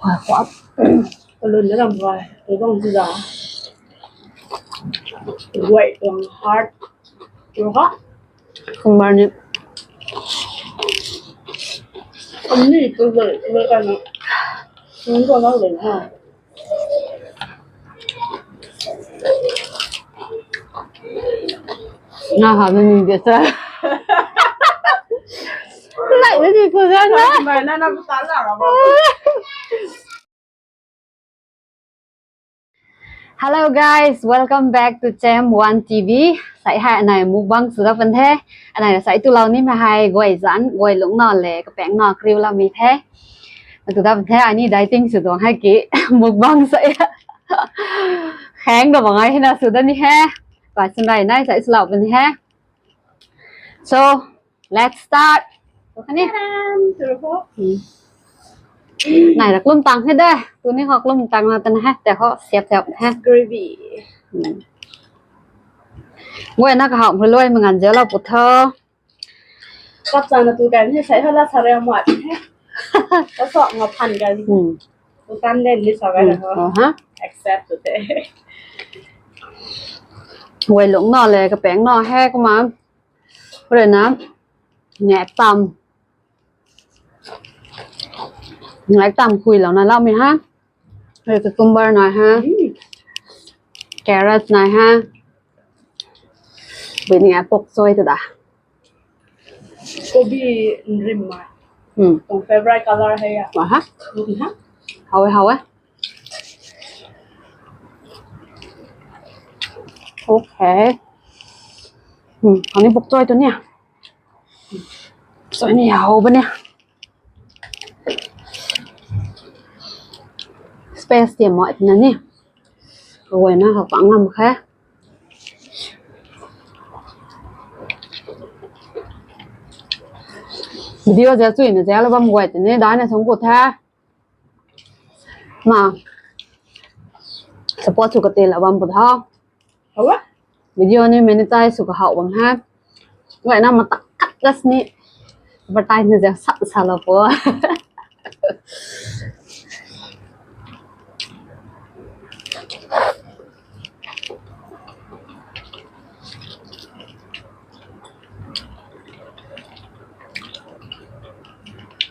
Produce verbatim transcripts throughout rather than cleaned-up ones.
Kalun na ram guay, kalun ti da. Guay tuang heart. Ru ha. Kumbar ni. Ani tu guay, guay ka na. Nung ko lau le ha. Nga ha ni de sa. Lai ni ko sa na. Mai na na ta la ra ba. Hello guys, welcome back to Chem One T V. Sai hei anei mukbang sw dat pan the. Anei sai tu lau ni mei hei guay zan, guay lungc na le, kapeng na kriu lam mi the. Tu dat pan the, ani dieting sw tuang hei ki mukbang sai. Khang da bang ai hei na sw dat ni he. Guys, sun rai nai sai sw lau pan he. So, let's start. Kani? Tadam! Turu ho. Hmm. Nai ra klum tang he de. Tuni ho klum tang na tan he. Te ho siap siap he. Gravy. Hmm. Guay na kahawmei luai mangan zia lau pu tho. Kap chang na tu kan he sai ho la sa re mat he. Ka so nga phan kan. Hmm. Tu kan den ni sa kan ho. Hmm. Aha. Accept tu te. Guay lungc na le kapeng na he kumna. Rui na, ngak tam. Ngak tam khui lou na lau mi ha. Rui cucumber nai ha. Mm. Carrot nai ha. Bui ni a pok choi tu da. Kobi nrim mai. Hmm. Tuang favorite color hei a. Wa ha? Nrim ha? Hau e, hau e. Okay. Hmm, hau ni pok choi tu ni a. Choi ni hau ba ni. Space ti mo ipna ni. Guay na hau pang lam khe. Video zia chui na zia la bam guay tini dai na sung ku the. Ma. Support sw kati la bam pu tho. Hau a? Video ni monetize sw kahawh bam he. Guay na matak khat gas ni. Advertise na zia sa sa la pu.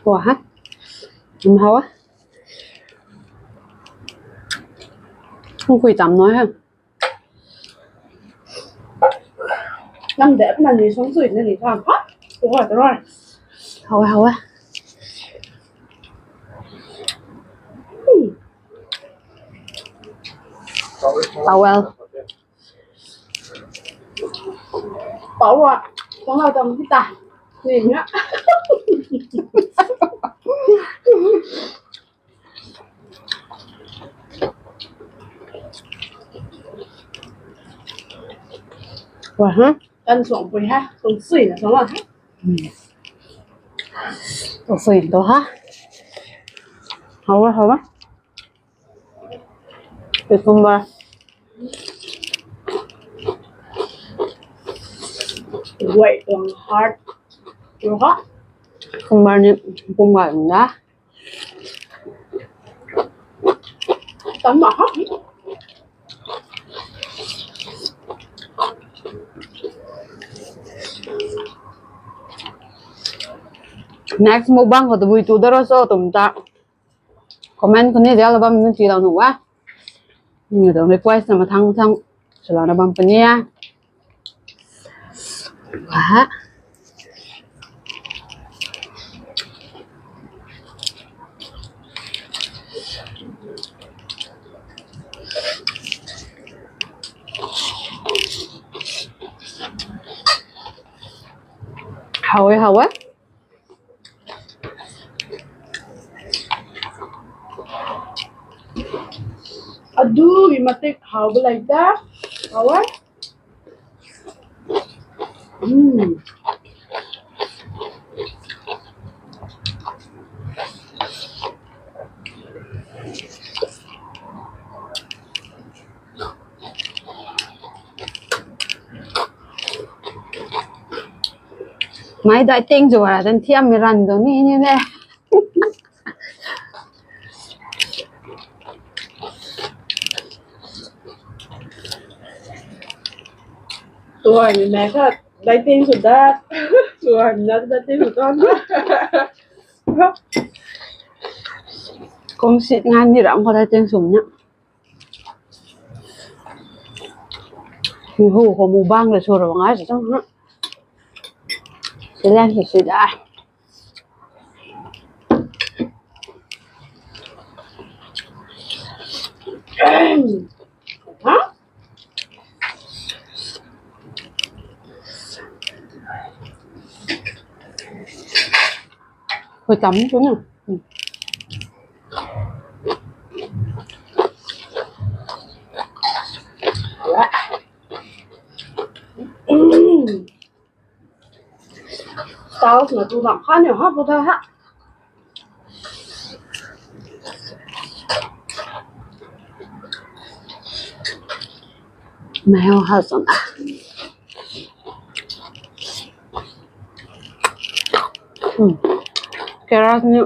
Wa ha? Ym hau a? Kum khui tam nai ha. Nam dep na ni sung sui na ni tham ha. Ua ta rui. Hau e, hau e. Hmm. Towel. Pau a. Pau a tam kita. Ni na. Wa ha? Kan suang pui ha, suang sui na suang ha. Hmm. Suang sui tu ha. Hau a, hau a. Cucumber. Guay tuang heart. Ru ha? Cucumber ni pum guay na. Tam ma ha. Next mukbang khou tabui tu da ro cho twmei ta comment khou ni zia la bam ni ti lou nuh a. Ni tuang request na mathang mathang swlou na bam puni a. Wa. Hau e, hau e. Adu gi matik hau ba lai ta. Hau e. Hmm. Mei dai ting zu ra dan thiam mi ran do ni ni ne. Tuan ni mei khat dai ting sw dat. Tuan na dai ting sw dat. Kung sit ngan ni ram khat dai ting sw na. Hu hu mukbang le sw ro ngai sa chang ha. Silen sw si da. Ha? Hơi tắm chút nào. Sauce na tu lam khan nio ha, bu ta ha. Mei ha san. Hmm. Carrot ni,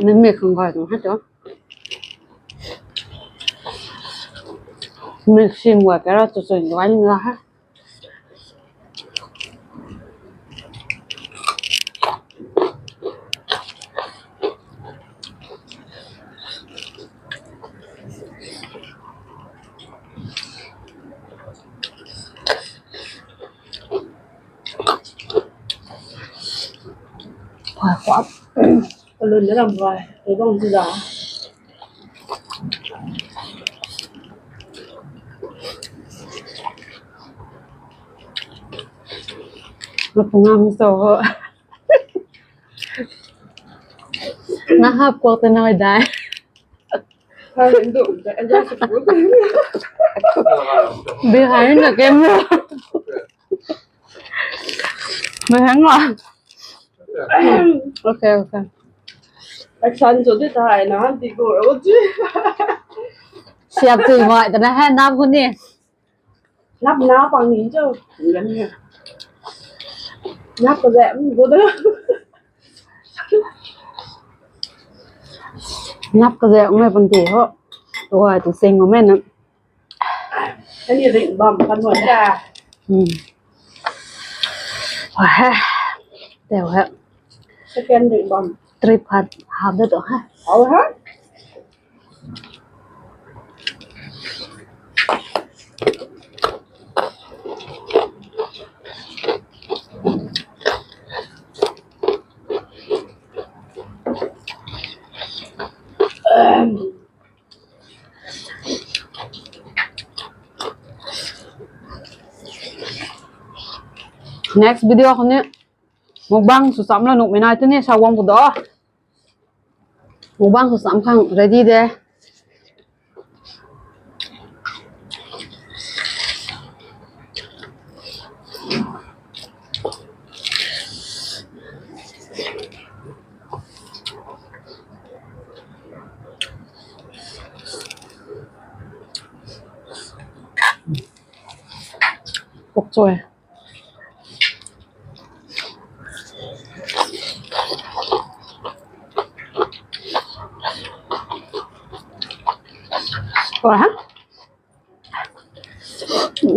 ni mix khang gay tuang ha tu. Mix sim gay carrot tu sui gay ni la ha. Kalun na ram gay, tu bang tu da. Mapung am so ho. Na hap kuak ta nai dai. Behind the camera. Mei hang la. Okay, okay. Action cho di thai na han ti ko ro chi. Siap tui mai ta na hai nap ko ni. Nap na pang ni cho. Nap ko le, um, ko da. Nap ko le, um, pun ti ho. Oi, tu sing ko mei na. Ani ring bam kan mo da. Hmm. Wah, hai. Teo hai. Second ring bam. Trip khat hap da tu ha. Au ha. Next video khou ni mukbang sw cham la nuhmei nai tu ni sa guang pu do. Mukbang sw cham khang ready de. Pok choi. Wah, ha?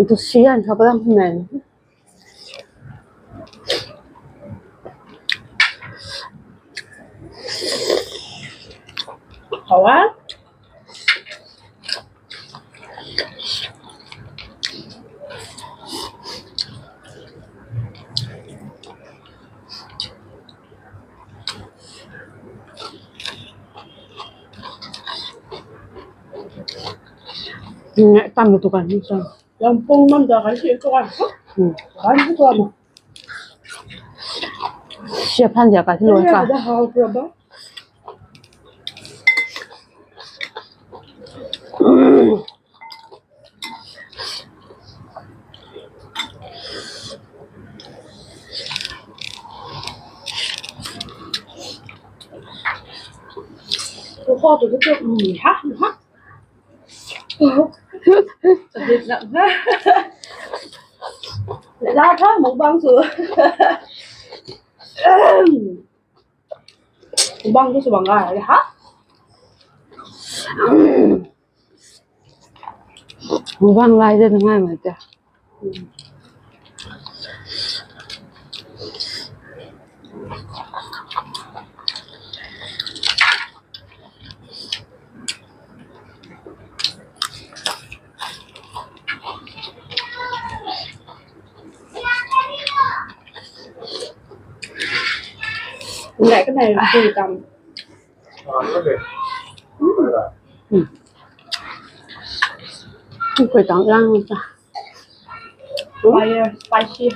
Tu sian sa palang men. Hawa? Ngai tam tu kan ni sa. Lampung man da kan si tu kan. Hmm. Kan si tu kan. Siap han dia ka si lo ka. Da hau pra ba. Ko ko tu tu, mm, ha, ha. Sahit lam ha. La tha mukbang sw. Mukbang tu sw bang ga ha. Mukbang lai de ngai ma te. Nggak ka nai tui tam. Hm. Hm, kui tam lang ta. Fire, spicy.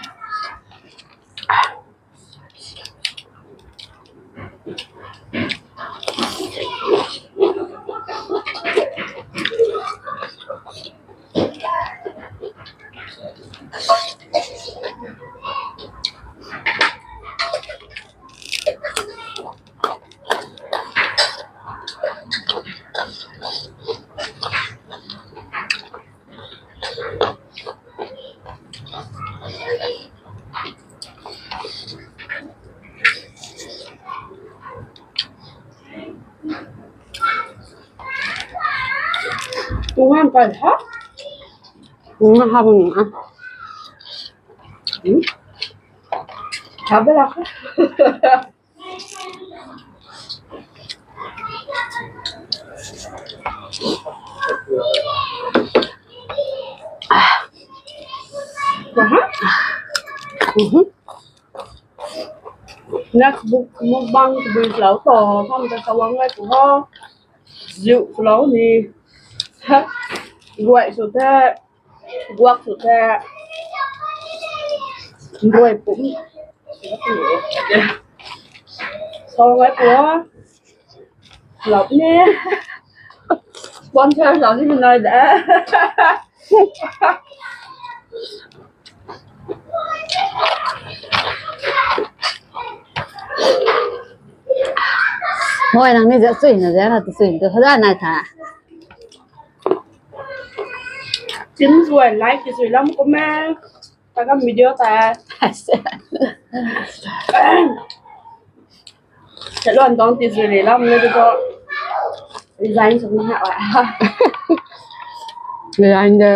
Tungan kai ha. Tungan ha bun a. Hmm. Habe la. Aha. Mhm. Next book mukbang tu bui lou to, tham ta sawang lai tu ho. Ziu lou ni. Guay su the. Guak su the. Guay pum. Sawang lai tu ho. Lop ni. Sponsor lou ni nai da. Hoi, nang ni zat sui na zat na tu sui tu hada nai tha. Tim zuay like sui lam comment. Takam video ta. Chalon dong ti zui le lam le tu. Resign sw ni ha. Resign de.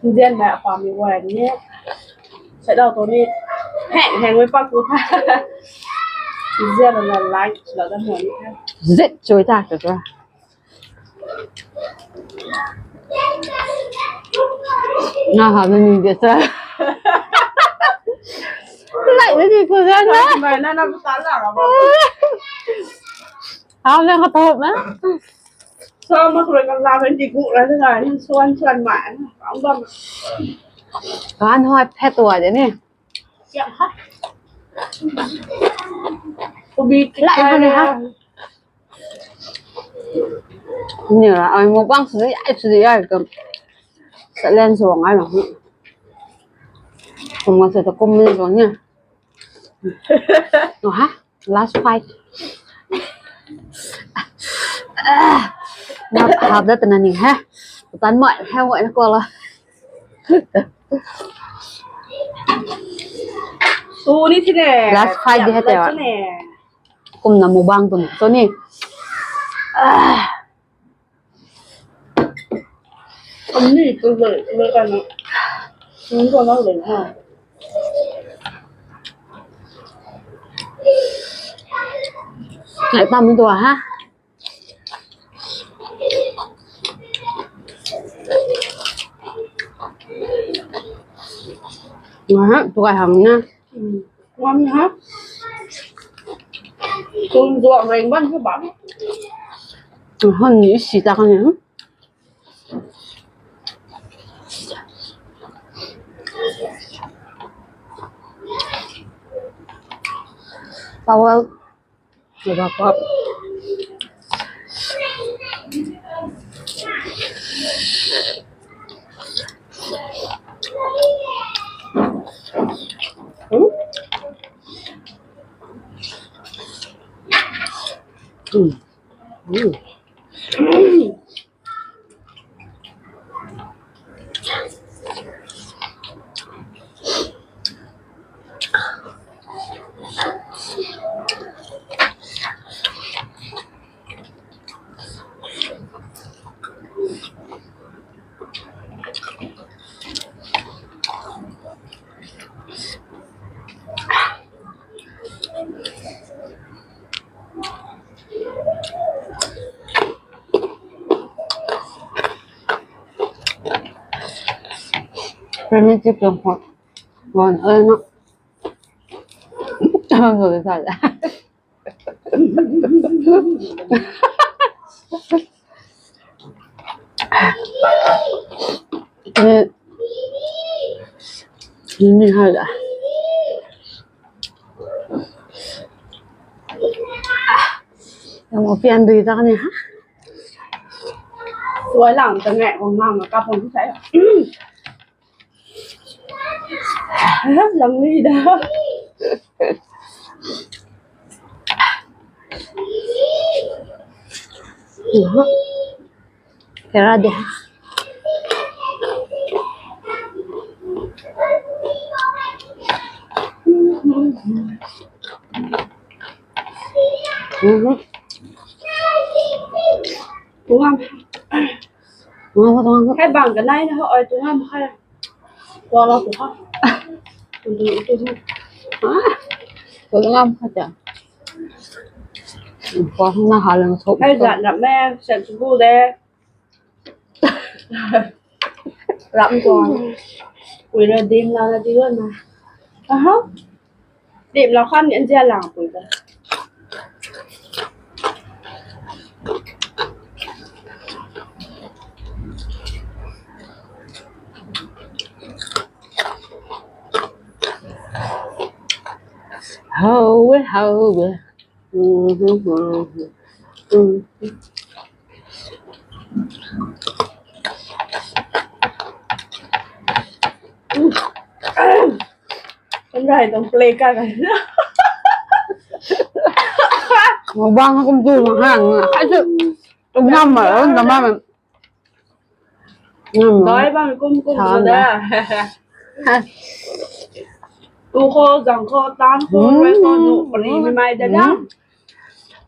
Nzian na pa mi wa ni. Chalon tu ni. Heng heng wei pa ku tha. Nzian na like la da mo ni. Zit chui ta ka ka. Nga ha na ni de sa. Lai na ni ko sa na. Mai na na ta la ra ba. Hau na ka thop na. Sa ma kre ka la ben di gu ra na ni suan suan ma. Ang ba. Kan hoi phet wa de ni. Ya ha. Ko bi lai ha ni ha. Ni la, ai mukbang sw ai sw ai kum. Challenge sw ngai la. Kum ngai sw ta kum ni sw ni. No ha, last fight. Na hap da ta na ni ha. Tan mai ha wai na ko la. Su ni sine. Last fight di ha te wa. Kumna mukbang tum so ni. Ah. Ani tu le le ka na. Ni ko na le ha. Ngai tam tu ha. Nga ha, tu kai hang na. Ngon ha. Tun zuak reng ban ka bam. Hon ni si ta kan ni. Towel. Sudah pop. Hmm? Hmm. Hmm. Primitive lang hot. Wan, ay na. Hang hou sa. Ni hal a. Yang mo pian dui ta ni ha. Suai lang ta ngai kong ngang ka pon sai. Lam ni da. Kera de. Tuang. Tuang, tuang. Khai bang kanai na ho, oi, tuang khai. Tuang la tuang. Tuang, tuang, tuang. Ah, tuang khai ta. Tuang na ha lang thop. Khai zat na me, sen su bu de. Ram tuang. Ui ra dim la na di lon na. Aha. Dim la khan ni an zia lang pui ta. Hau e, hau e. Kan rai tuang play ka kan. Mukbang kum tu mukbang. Ai su tum nam ma, tum nam ma. Dai bam kum kum da. Tu kho, zang kho, tan kho, rui kho, nu pari mi mai da da.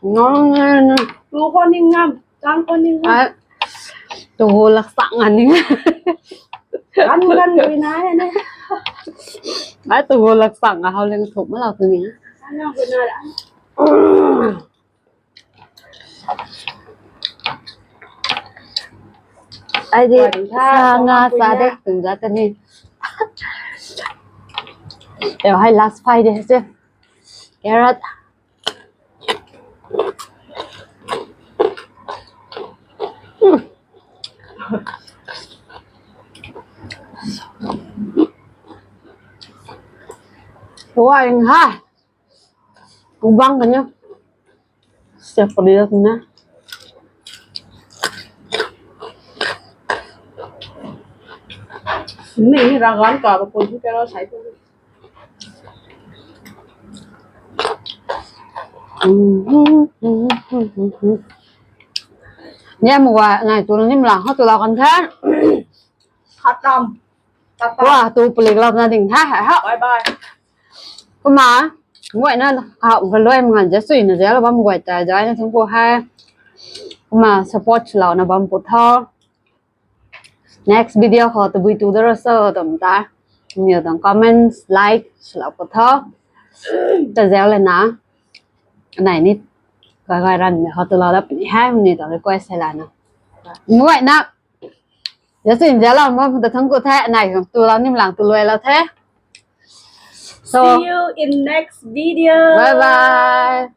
Ngon ngon. Tu kho ning ngam, tan kho ning ngam. Tu ho lak sang a ning. Gan gan rui na ne. Ai tu ho lak sang a hau leng thuk ma lau tu ni. Gan gan rui na da. Ai di sa nga sa de tum za ta ni. Teo hai last five de se. Carrot. Wah, ing ha. Kubang kan ya. Siap padi dah tu na. Ni ragan ka ba pun tu kero sai tu. Ni mukbang nai tu ni mukbang ho tu la kan the. Khatam. Khatam. Wah, tu palik lau na ding ha, ha, ha. Bye bye. Kumna, nguayna, ha, valoi manga ja sui na ja la bam guay ta ja na thung ko hai. Kumna support lau na bam pu tho. Next video khou tabui tu da ro so tum ta. Ni tuang comments, like, swlou pu tho. Ta zau le na. Nai ni. Kai kai ran ni khou tu lau da puni hai ni tuang request hai la na. Nguayna. Ja sui ja la bam pu ta thang ko the, nai tu lau ni mukbang tu luai lau the. So, see you in next video. Bye bye.